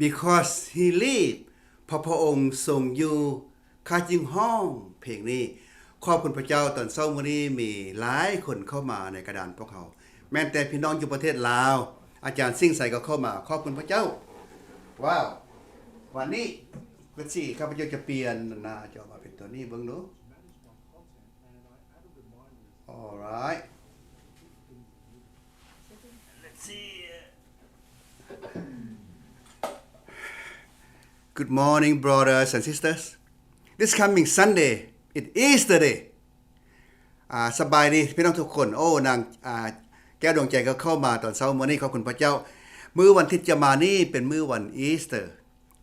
Because he live ເພາະພະອົງຊົງຢູ່ ຂ້າຈຶ່ງຮ້ອງເພງນີ້. ຂອບຄຸນພະເຈົ້າ, ຕອນເຊົ້າມື້ນີ້ມີຫຼາຍຄົນເຂົ້າມາໃນກະດານພວກເຮົາ, ແມ່ນແຕ່ພີ່ນ້ອງຢູ່ປະເທດລາວ. ອາຈານສິງໄຊກໍເຂົ້າມາ, ຂອບຄຸນພະເຈົ້າ. ວ້າວ, ວັນນີ້ ເປັນສີ ຂ້າພະເຈົ້າຈະປ່ຽນໜ້າຈໍມາເປັນຕົວນີ້ເບິ່ງດູ. Alright. Let's see. Good morning, brothers and sisters. This coming Sunday, it is the day. ອ່າ ສະບາຍດີພີ່ນ້ອງທຸກຄົນ. ໂອ້ ນາງ ອ່າ ແກ້ວດວງໃຈກໍເຂົ້າມາຕອນເຊົ້າມື້ນີ້, ຂອບຄຸນພະເຈົ້າ. ມື້ວັນທິດຈະມານີ້ເປັນມື້ວັນອີສເຕີ.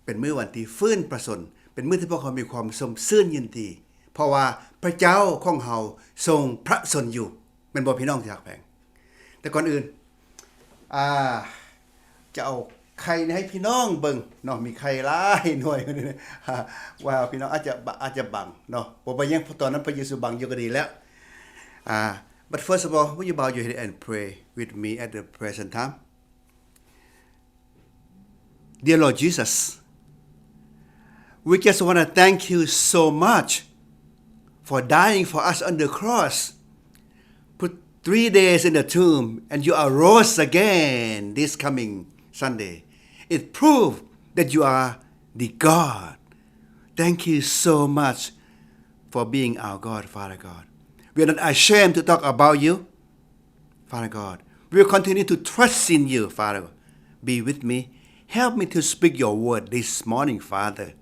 ເປັນມື້ວັນທີ່ຟື້ນພະຊົນ, ເປັນມື້ທີ່ພວກເຮົາມີຄວາມຊົມຊື່ນຍິນດີ, ເພາະວ່າພະເຈົ້າຂອງເຮົາຊົງພະຊົນຢູ່, ແມ່ນບໍ່ພີ່ນ້ອງທີ່ຮັກແພງ? ແຕ່ກ່ອນອື່ນ ອ່າ ຈະເອົາໄຂ່ນີ້ໃຫ້ພີ່ນ້ອງເບິ່ງເນາະ, ມີໄຂ່ຫຼາຍໜ່ວຍ. ວ່າພີ່ນ້ອງອາດຈະ ອາດຈະບັງເນາະ, ບໍ່ເປັນຫຍັງ, ເພາະຕອນນັ້ນພະເຢຊູບັງຢູ່ກໍດີແລ້ວ. ອ່າ but first of all, will you bow your head and pray with me at the present time? Dear Lord Jesus, we just want to thank you so much for dying for us on the cross, put three days in the tomb, and you arose again this coming Sunday. It proved that you are the God. Thank you so much for being our God, Father God. We are not ashamed to talk about you. Father God, we will continue to trust in you, Father. Be with me. Help me to speak your word this morning, Father.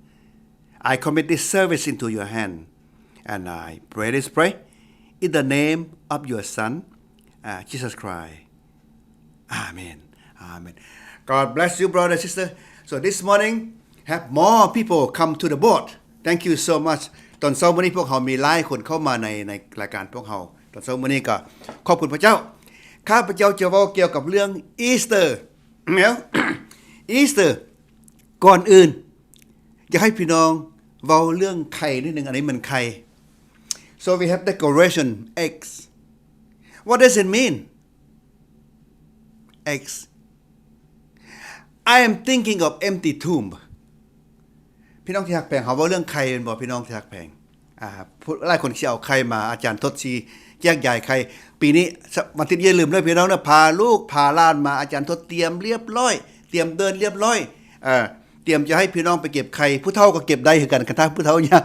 I commit this service into your hand, and I pray this prayer in the name of your Son, uh, Jesus Christ. Amen. Amen. God bless you, brother, sister. So this morning, have more people come to the boat. Thank you so much. ຕອນເຊົ້າມື້ນີ້ພວກເຮົາມີຫຼາຍຄົນເຂົ້າມາໃນ ໃນລາຍການພວກເຮົາ. ຕອນເຊົ້າມື້ນີ້ກໍຂອບຄຸນພະເຈົ້າ. ຂ້າພະເຈົ້າຈະເວົ້າກ່ຽວກັບເລື່ອງອີສເຕີ. ແລ້ວ ອີສເຕີ ກ່ອນອື່ນ ຢາກໃຫ້ພີ່ນ້ອງເວົ້າເລື່ອງໄຂ່ນິດໜຶ່ງ. ອັນນີ້ມັນໄຂ່. So we have decoration, eggs. What does it mean? Eggs. I am thinking of empty tomb. ພີ່ນ້ອງທີ່ຮັກແພງ, ເຮົາເວົ້າເລື່ອງໄຂ່ແມ່ນບໍ່ ພີ່ນ້ອງທີ່ຮັກແພງ? ອ່າ ຜູ້ ຫຼາຍຄົນຊິເອົາໄຂ່ມາ, ອາຈານທົດຊິແຈກຢາຍໄຂ່. ປີນີ້ ສະ ວັນທິດຢ່າລືມເດີພີ່ນ້ອງເດີ, ພາລູກພາຫຼານມາ, ອາຈານທົດຕຽມລຽບລ້ອຍ, ຕຽມເດີ່ນລຽບລ້ອຍ, ເອີ ຕຽມຈະໃຫ້ພີ່ນ້ອງໄປເກັບໄຂ່. ຜູ້ເຖົ້າກໍເກັບໄດ້ຄືກັນ, ຄັນຖ້າຜູ້ເຖົ້າຍາ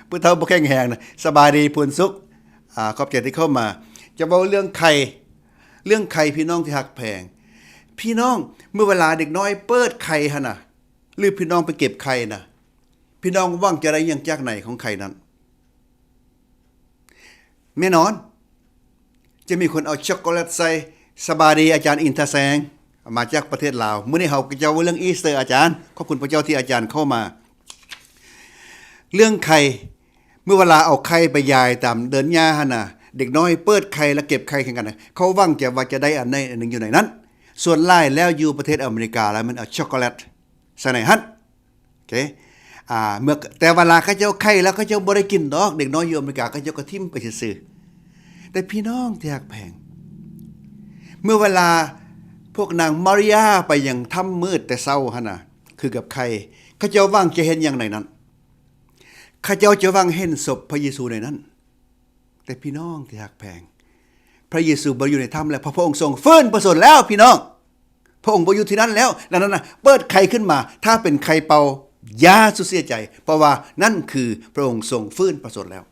ຜູ້ເຖົ້າບໍ່ແຂງແຮງນະ. ສະບາຍດີ ພູນສຸກ, ອ່າ ຂອບໃຈທີ່ເຂົ້າມາ. ຈະເວົ້າເລື່ອງໄຂ່, ເລື່ອງໄຂ່ ພີ່ນ້ອງທີ່ຮັກແພງ. ພີ່ນ້ອງ, ເມື່ອເວລາເດັກນ້ອຍເປີດໄຂ່ຫັ້ນນະ, ຫຼື ພີ່ນ້ອງໄປເກັບໄຂ່ນະ, ພີ່ນ້ອງຫວັງຈະໄດ້ຫຍັງຈາກໃນຂອງໄຂ່ນັ້ນ? ແນ່ນອນ ຈະມີຄົນເອົາຊັອກໂກແລັດໃສ່. ສະບາຍດີ ອາຈານອິນທະແສງ, ມາຈາກປະເທດລາວ. ມື້ນີ້ເຮົາກໍຈະເວົ້າເລື່ອງອີສເຕີ ອາຈານ. ຂອບຄຸນພະເຈົ້າທີ່ອາຈານເຂົ້າມາ. ເລື່ອງໄຂ່, ເມື່ອເວລາເອົາໄຂ່ໄປຢາຍຕາມເດີ່ນຫຍ້າຫັ້ນນະ, ເດັກນ້ອຍເປີດໄຂ່ແລ້ວເກັບໄຂ່ແຂ່ງກັນນະ, ເຂົາຫວັງຈະວ່າຈະໄດ້ອັນໃດອັນໜຶ່ງຢູ່ໃນນັ້ນ. ສ່ວນຫຼາຍແລ້ວຢູ່ປະເທດອາເມລິກາແລ້ວ ມັນເອົາຊັອກໂກແລັດໃສ່ໃນຫັ້ນ. ໂອເຄ ອ່າ ເມື່ອ ແຕ່ເວລາເຂົາເຈົ້າໄຂ່ແລ້ວ ເຂົາເຈົ້າບໍ່ໄດ້ກິນດອກ, ເດັກນ້ອຍຢູ່ອາເມລິກາເຂົາເຈົ້າກໍຖິ້ມໄປຊື່ໆ. ແຕ່ພີ່ນ້ອງທີ່ຮັກແພງ, ເມື່ອເວລາພວກນາງມາລິຍາໄປຍັງຖ້ຳມືດແຕ່ເຊົ້າຫັ້ນນະ, ຄືກັບໄຂ່, ເຂົາເຈົ້າຫວັງຈະເຫັນຫຍັງໃນນັ້ນ? ເຂົາເຈົ້າຈະຫວັງເຫັນສົບພະເຢຊູໃນນັ້ນ. ແຕ່ພີ່ນ້ອງທີ່ຮັກແພງ, ພະເຢຊູບໍ່ຢູ່ໃນຖ້ຳແລ້ວ, ເພາະພະອົງຊົງຟື້ນພະຊົນແລ້ວ ພີ່ນ້ອງ. ພະອົງບໍ່ຢູ່ທີ່ນັ້ນແລ້ວ. ດັ່ງນັ້ນນະ, ເປີດໄຂ່ຂຶ້ນມາ, ຖ້າເປັນໄຂ່ເປົ່າ, ຢ່າສູ່ເສຍໃຈ, ເພາະວ່ານັ້ນຄືພະອົງຊົງຟື້ນພະຊົນແລ້ວ.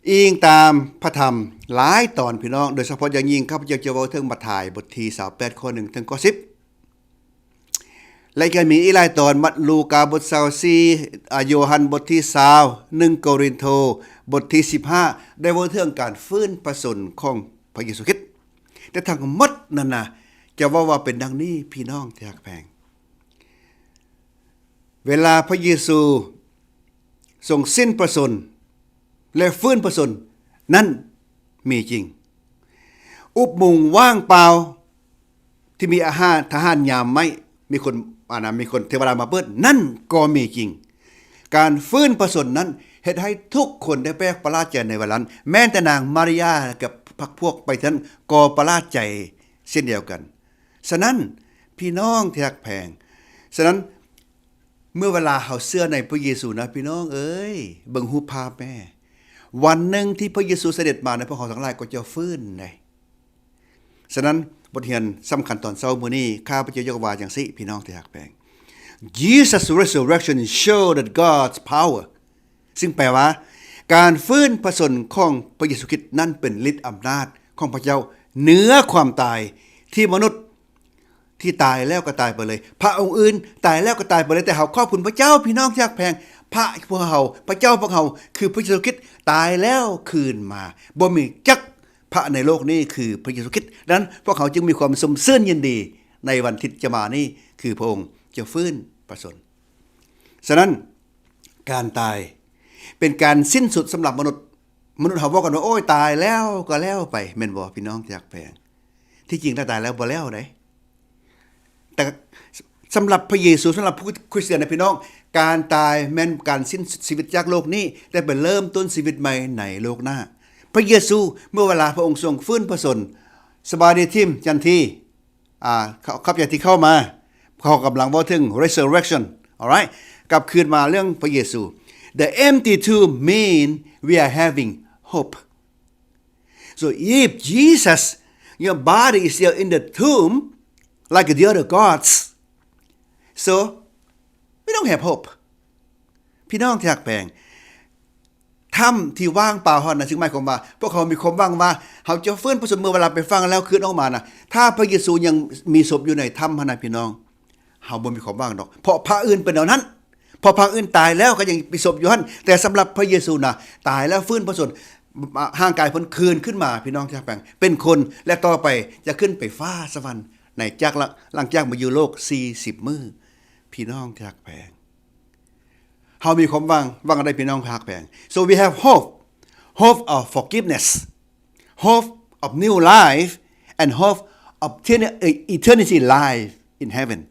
ອີງຕາມພະທຳຫຼາຍຕອນ ພີ່ນ້ອງ, ໂດຍສະເພາະຢ່າງຍິ່ງ ຂ້າພະເຈົ້າຈະເວົ້າເຖິງມາທາຍ ບົດທີຊາວແປດ ຂໍ້ໜຶ່ງ ເຖິງຂໍ້ສິບ. ແລະ ກໍມີອີກຫຼາຍຕອນ, ມາ ລູກາບົດຊາວສີ່, ອາ ໂຍຮັນບົດທີຊາວ, ໜຶ່ງໂກລິນໂທບົດທີສິບຫ້າ ໄດ້ເວົ້າເຖິງການຟື້ນພະຊົນຂອງພະເຢຊູຄຣິດ. ແຕ່ທັງໝົດນັ້ນນະ ຈະເວົ້າວ່າເປັນດັ່ງນີ້ ພີ່ນ້ອງທີ່ຮັກແພງ, ເວລາພະເຢຊູ ຊົງສິ້ນພະຊົນ ແລະ ຟື້ນພະຊົນນັ້ນມີຈິງ. ອຸບມຸງວ່າງເປົ່າທີ່ມີອາຫານ ທະຫານຍາມໄມ້ ມີຄົນ ອັນນະ ມີຄົນເທວະດາມາເປີດ ນັ້ນກໍມີຈິງ. ການຟື້ນພະຊົນນັ້ນເຮັດໃຫ້ທຸກຄົນໄດ້ແປກປະຫຼາດໃຈໃນວັນນັ້ນ. ແມ່ນແຕ່ນາງມາລິຍາກັບພັກພວກໄປນັ້ນກໍປະຫຼາດໃຈເຊັ່ນດຽວກັນ. ສະນັ້ນ ພີ່ນ້ອງທີ່ຮັກແພງ, ສະນັ້ນ ເມື່ອເວລາເຮົາເຊື່ອໃນພະເຢຊູນະ ພີ່ນ້ອງເອີຍ, ເບິ່ງຮູບພາບແມ້, ວັນໜຶ່ງທີ່ພະເຢຊູສະເດັດມານະ ພວກເຮົາທັງຫຼາຍກໍຈະຟື້ນເດ້. ສະນັ້ນ ບົດຮຽນສຳຄັນຕອນເຊົ້າມື້ນີ້ ຂ້າພະເຈົ້າຢາກວ່າຈັ່ງຊີ້ ພີ່ນ້ອງທີ່ຮັກແພງ, Jesus resurrection show that God's power, ຊຶ່ງແປວ່າ ການຟື້ນພະຊົນຂອງພະເຢຊູຄຣິດນັ້ນເປັນລິດອຳນາດຂອງພະເຈົ້າເໜືອຄວາມຕາຍ ທີ່ມະນຸດ ທີ່ຕາຍແລ້ວກໍຕາຍໄປເລີຍ. ພະອົງອື່ນຕາຍແລ້ວກໍຕາຍໄປເລີຍ, ແຕ່ເຮົາຂອບຄຸນພະເຈົ້າ ພີ່ນ້ອງທີ່ຮັກແພງ, ພະພວກເຮົາ, ພະເຈົ້າພວກເຮົາ ຄືພະເຢຊູຄຣິດ ຕາຍແລ້ວຄືນມາ. ບໍ່ມີຈັກພະໃນໂລກນີ້ຄືພະເຢຊູຄຣິດ. ດັ່ງນັ້ນ ພວກເຮົາຈຶ່ງມີຄວາມຊົມຊື່ນຍິນດີໃນວັນທິດຈະມານີ້, ຄືພະອົງຈະຟື້ນພະຊົນ. ສະນັ້ນ ການຕາຍເປັນການສິ້ນສຸດສຳລັບມະນຸດ. ມະນຸດເຮົາເວົ້າກັນວ່າ ໂອ້ຍ ຕາຍແລ້ວກໍແລ້ວໄປ, ແມ່ນບໍ່ ພີ່ນ້ອງທີ່ຮັກແພງ? ທີ່ຈິງແລ້ວຕາຍແລ້ວບໍ່ແລ້ວເດ້. ແຕ່ສຳລັບພະເຢຊູ, ສຳລັບຜູ້ຄຣິສຕຽນນະ ພີ່ນ້ອງ, ການຕາຍແມ່ນການສິ້ນສຸດຊີວິດຈາກໂລກນີ້ ແຕ່ໄປເລີ່ມຕົ້ນຊີວິດໃໝ່ໃນໂລກໜ້າ. ພະເຢຊູ ເມື່ອເວລາພະອົງຊົງຟື້ນພະຊົນ, ສະບາຍດີ ທີມ ຈັນທີ, ອາ, ຂອບໃຈທີ່ເຂົ້າມາ. ເຮົາກຳລັງເວົ້າເຖິງ resurrection, alright? ກັບຄືນມາເລື່ອງພະເຢຊູ. The empty tomb mean we are having hope. So if Jesus, your body is still in the tomb, like the other gods, so we don't have hope. ພີ່ນ້ອງທີ່ຮັກແພງ, ຖ້ຳທີ່ວ່າງເປົ່າຫັ້ນນະ ຈຶ່ງໝາຍຄວາມວ່າ ພວກເຮົາມີຄວາມຫວັງວ່າ ເຮົາຈະຟື້ນພະຊົນເມື່ອເວລາໄປຝັງແລ້ວຄືນອອກມານະ. ຖ້າພະເຢຊູຍັງມີສົບຢູ່ໃນຖ້ຳຫັ້ນນະ ພີ່ນ້ອງ, ເຮົາບໍ່ມີຄວາມຫວັງດອກ, ເພາະພະອື່ນເປັນແນວນັ້ນ. ເພາະພະອື່ນຕາຍແລ້ວກໍຍັງມີສົບຢູ່ຫັ້ນ, ແຕ່ສຳລັບພະເຢຊູນະ ຕາຍແລ້ວຟື້ນພະຊົນ, ຮ່າງກາຍເພິ່ນຄືນຂຶ້ນມາ ພີ່ນ້ອງທີ່ຮັກແພງ, ເປັນຄົນ ແລະ ຕໍ່ໄປຈະຂຶ້ນໄປຟ້າສະຫວັນ ໃນຈາກ ຫຼັງຈາກມາຢູ່ໂລກສີ່ສິບມື້ ພີ່ນ້ອງທີ່ຮັກແພງ. ເຮົາມີຄວາມຫວັງ, ຫວັງໄດ້ ພີ່ນ້ອງທີ່ຮັກແພງ. So we have hope, hope of forgiveness, hope of new life, and hope of eternity life in heaven.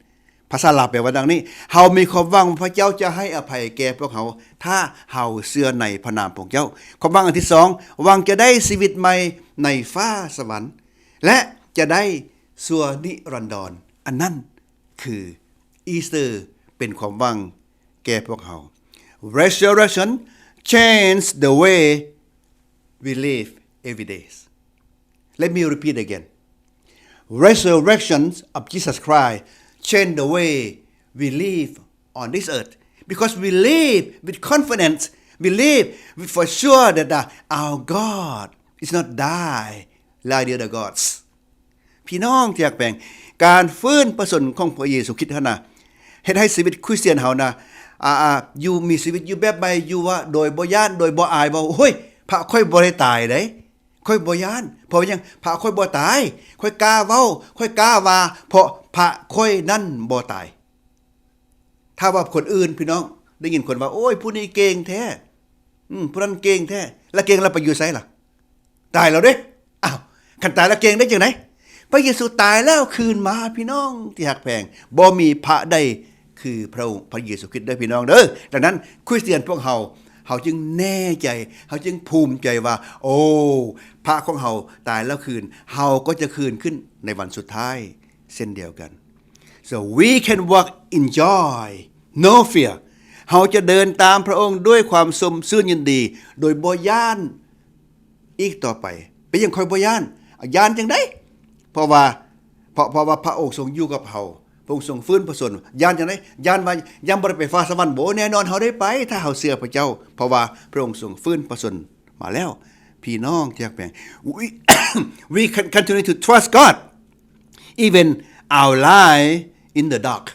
ພາສາລາວແປວ່າດັ່ງນີ້, ເຮົາມີຄວາມຫວັງວ່າພະເຈົ້າຈະໃຫ້ອະໄພແກ່ພວກເຮົາ ຖ້າເຮົາເຊື່ອໃນພະນາມຂອງເຈົ້າ. ຄວາມຫວັງອັນທີສອງ, ຫວັງຈະໄດ້ຊີວິດໃໝ່ໃນຟ້າສະຫວັນ ແລະ ຈະໄດ້ຊົ່ວນິລັນດອນ. ອັນນັ້ນ ຄື Easter ເປັນຄວາມຫວັງແກ່ພວກເຮົາ. Resurrection change the way we live every day. Let me repeat again. Resurrection of Jesus Christ change the way we live on this earth, because we live with confidence, we live with for sure that the, our God is not die like the other gods. ພີ່ນ້ອງທີ່ຮັກແພງ, ການຟື້ນພະຊົນຂອງພະເຢຊູຄຣິດຫັ້ນນະ ເຮັດໃຫ້ຊີວິດຄຣິສຕຽນເຮົານະ ອາ ອາ ຢູ່ ມີຊີວິດຢູ່ແບບໃໝ່ ຢູ່ວ່າໂດຍບໍ່ຢ້ານ ໂດຍບໍ່ອາຍ ວ່າ ໂອ້ຍ ພະຂ້ອຍບໍ່ໄດ້ຕາຍເດ້, ຂ້ອຍບໍ່ຢ້ານ. ເພາະຫຍັງ? ພະຂ້ອຍບໍ່ຕາຍ. ຂ້ອຍກ້າເວົ້າ, ຂ້ອຍກ້າວ່າ, ເພາະພະຂ້ອຍນັ້ນບໍ່ຕາຍ. ຖ້າວ່າຄົນອື່ນ ພີ່ນ້ອງ ໄດ້ຍິນຄົນວ່າ ໂອ້ຍ ຜູ້ນີ້ເກັ່ງແທ້, ອືມ ຜູ້ນັ້ນເກັ່ງແທ້, ລະເກັ່ງລະໄປຢູ່ໃສລະ? ຕາຍແລ້ວເດ້. ອ້າວ ຄັນຕາຍແລ້ວເກັ່ງໄດ້ຈັ່ງໃດ? ພະເຢຊູຕາຍແລ້ວຄືນມາ ພີ່ນ້ອງທີ່ຮັກແພງ. ບໍ່ມີພະໃດຄືພະອົງ ພະເຢຊູຄຣິດເດີ ພີ່ນ້ອງເດີ. ດັ່ງນັ້ນ ຄຣິສຕຽນພວກເຮົາ, ເຮົາຈຶ່ງແນ່ໃຈ, ເຮົາຈຶ່ງພູມໃຈວ່າ ໂອ້ ພະຂອງເຮົາຕາຍແລ້ວຄືນ, ເຮົາກໍຈະຄືນຂຶ້ນໃນວັນສຸດທ້າຍເຊັ່ນດຽວກັນ. So we can walk in joy, no fear. ເຮົາຈະເດີນຕາມພະອົງດ້ວຍຄວາມຊົມຊື່ນຍິນດີ ໂດຍບໍ່ຢ້ານອີກຕໍ່ໄປ. ເປັນຫຍັງຂ້ອຍບໍ່ຢ້ານ? ຢ້ານຈັ່ງໃດ? ເພາະວ່າ ເພາະ ເພາະວ່າພະອົງຊົງຢູ່ກັບເຮົາ, ພະອົງຊົງຟື້ນພະຊົນ. ຢ້ານຈັ່ງໃດ? ຢ້ານວ່າ ຢ້ານບໍ່ໄດ້ໄປຟ້າສະຫວັນບໍ? ແນ່ນອນເຮົາໄດ້ໄປ ຖ້າເຮົາເຊື່ອພະເຈົ້າ, ເພາະວ່າພະອົງຊົງຟື້ນພະຊົນມາແລ້ວ. ພີ່ນ້ອງທີ່ຮັກແພງ, we, we can continue to trust God even our life in the dark.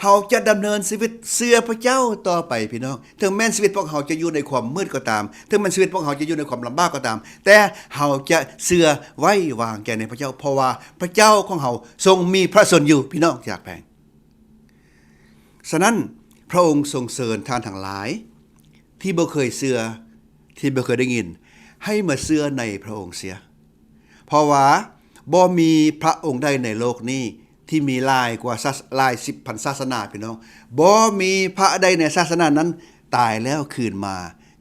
ເຮົາຈະດຳເນີນຊີວິດເຊື່ອພະເຈົ້າຕໍ່ໄປ ພີ່ນ້ອງ. ເຖິງແມ່ນຊີວິດພວກເຮົາຈະຢູ່ໃນຄວາມມືດກໍຕາມ, ເຖິງແມ່ນຊີວິດພວກເຮົາຈະຢູ່ໃນຄວາມລຳບາກກໍຕາມ, ແຕ່ເຮົາຈະເຊື່ອໄວ້ວາງໃຈໃນພະເຈົ້າ, ເພາະວ່າພະເຈົ້າຂອງເຮົາຊົງມີພະຊົນຢູ່ ພີ່ນ້ອງທີ່ຮັກແພງ. ສະນັ້ນ ພະອົງຊົງເຊີນທ່ານທັງຫຼາຍທີ່ບໍ່ເຄີຍເຊື່ອ, ທີ່ບໍ່ເຄີຍໄດ້ຍິນ, ໃຫ້ມາເຊື່ອໃນພະອົງເສຍ. ເພາະວ່າບໍ່ມີພະອົງໃດໃນໂລກນີ້ທີ່ມີຫຼາຍກວ່າສາສ-, ຫຼາຍສິບພັນສາສະໜາ ພີ່ນ້ອງ. ບໍ່ມີພະໃດໃນສາສະໜານັ້ນຕາຍແລ້ວຄືນມາ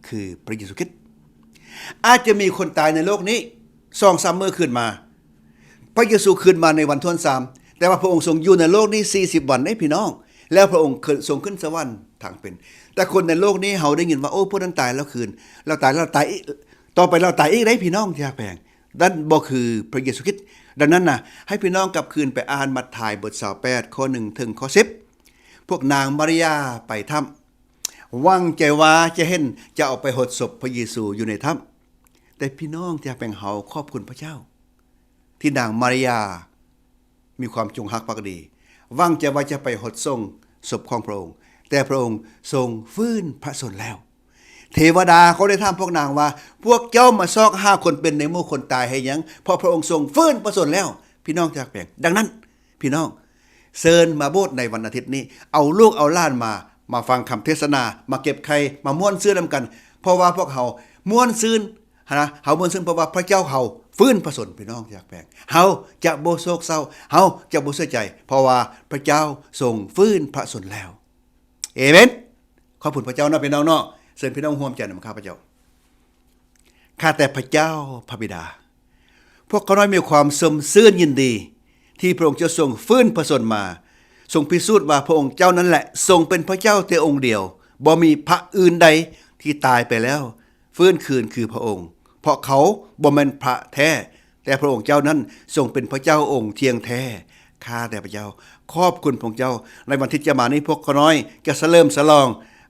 ຄືພະເຢຊູຄຣິດ. ອາດຈະມີຄົນຕາຍໃນໂລກນີ້ສອງສາມມື້ຄືນມາ, ພະເຢຊູຄືນມາໃນວັນທວນສາມ, ຕ່ວ່າພະອົງຊົງຢູ່ໃນໂລກນີ້ສີ່ສິບວັນເດ້ພີ່ນ້ອງ, ແລ້ວພະອົງຂຶ້ນ ຊົງຂຶ້ນສະຫວັນທາງເປັນ. ແຕ່ຄົນໃນໂລກນີ້ເຮົາໄດ້ຍິນວ່າ ໂອ້ ພວກນັ້ນຕາຍແລ້ວຄືນ, ແລ້ວຕາຍ ແລ້ວຕາຍອີກ, ຕໍ່ໄປແລ້ວຕາຍອີກເດ້ພີ່ນ້ອງທີ່ຮັກແພງ. ນັ້ນບໍ່ຄືພະເຢຊູຄຣິດ. ດັ່ງນັ້ນນະ ໃຫ້ພີ່ນ້ອງກັບຄືນໄປອ່ານມັດທາຍບົດຊາວແປດ ຂໍ້ໜຶ່ງເຖິງຂໍ້ສິບ. ພວກນາງມາລິຍາໄປຖ້ຳ ຫວັງໃຈວ່າຈະເຫັນ ຈະເອົາໄປຫົດສົບພະເຢຊູຢູ່ໃນຖ້ຳ. ແຕ່ພີ່ນ້ອງທີ່ຮັກແພງເຮົາ ຂອບຄຸນພະເຈົ້າ ທີ່ນາງມາລິຍາມີຄວາມຈົງຮັກພັກດີ, ຫວັງໃຈວ່າຈະໄປຫົດສົງສົບຂອງພະອົງ, ແຕ່ພະອົງຊົງຟື້ນພະຊົນແລ້ວ. ເທວະດາກໍໄດ້ຖາມພວກນາງວ່າ ພວກເຈົ້າມາຊອກຫາຄົນເປັນໃນໝູ່ຄົນຕາຍເຮັດຫຍັງ? ເພາະພະອົງຊົງຟື້ນພະຊົນແລ້ວ. ພີ່ນ້ອງທີ່ຮັກແພງ, ດັ່ງນັ້ນ ພີ່ນ້ອງ ເຊີນມາໂບດໃນວັນອາທິດນີ້, ເອົາລູກເອົາຫຼານມາ, ມາຟັງຄຳເທດສະໜາ, ມາເກັບໄຂ່, ມາມ່ວນຊື່ນນຳກັນ, ເພາະວ່າພວກເຮົາມ່ວນຊື່ນນະ, ເຮົາມ່ວນຊື່ນເພາະວ່າພະເຈົ້າເຮົາຟື້ນພະຊົນ. ພີ່ນ້ອງທີ່ຮັກແພງ, ເຮົາຈະບໍ່ໂສກເສົ້າ, ເຮົາຈະບໍ່ເສຍໃຈ, ເພາະວ່າພະເຈົ້າຊົງຟື້ນພະຊົນແລ້ວ. ເອເມນ. ຂອບຄຸນພະເຈົ້າເນາະ ພີ່ນ້ອງເນາະ. ເຊີນພີ່ນ້ອງຮ່ວມໃຈນຳຂ້າພະເຈົ້າ. ຂ້າແຕ່ພະເຈົ້າພະບິດາ, ພວກຂ້ານ້ອຍມີຄວາມຊົມຊື່ນຍິນດີ ທີ່ພະອົງເຈົ້າຊົງຟື້ນພະຊົນມາ, ຊົງພິສູດວ່າພະອົງເຈົ້ານັ້ນແຫຼະຊົງເປັນພະເຈົ້າແຕ່ອົງດຽວ, ບໍ່ມີພະອື່ນໃດທີ່ຕາຍໄປແລ້ວຟື້ນຄືນຄືພະອົງ, ເພາະເຂົາບໍ່ແມ່ນພະແທ້, ແຕ່ພະອົງເຈົ້ານັ້ນຊົງເປັນພະເຈົ້າອົງທ່ຽງແທ້. ຂ້າແຕ່ພະເຈົ້າ ຂອບຄຸນພະອົງເຈົ້າ. ໃນວັນທິດຈະມານີ້ ພວກຂ້ານ້ອຍຈະສະເຫຼີມສະຫຼອງ,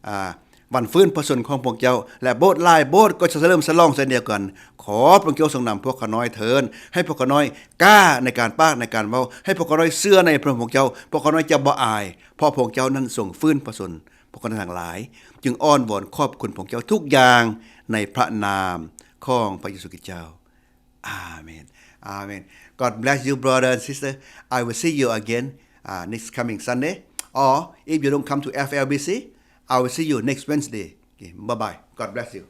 ອາ, ວັນຟື້ນພະຊົນຂອງພະອົງເຈົ້າ ແລະ ໂບດຫຼາຍໂບດກໍຈະສະເຫຼີມສະຫຼອງເຊັ່ນດຽວກັນ. ຂໍພະອົງເຈົ້າຊົງນຳພວກຂ້ານ້ອຍເທີ້ນ, ໃຫ້ພວກຂ້ານ້ອຍກ້າໃນການປາກໃນການເວົ້າ, ໃຫ້ພວກຂ້ານ້ອຍເຊື່ອໃນພະອົງເຈົ້າ. ພວກຂ້ານ້ອຍຈະບໍ່ອາຍ, ເພາະພະອົງເຈົ້ານັ້ນຊົງຟື້ນພະຊົນ. ພວກຂ້ານ້ອຍທັງຫຼາຍຈຶ່ງອ້ອນວອນຂອບຄຸນພະອົງເຈົ້າທຸກຢ່າງ ໃນພະນາມຂອງພະເຢຊູຄຣິດເຈົ້າ. Amen. Amen. God bless you, brother and sister. I will see you again, uh, next coming Sunday. Or if you don't come to F L B C, I will see you next Wednesday. Okay, bye-bye. God bless you.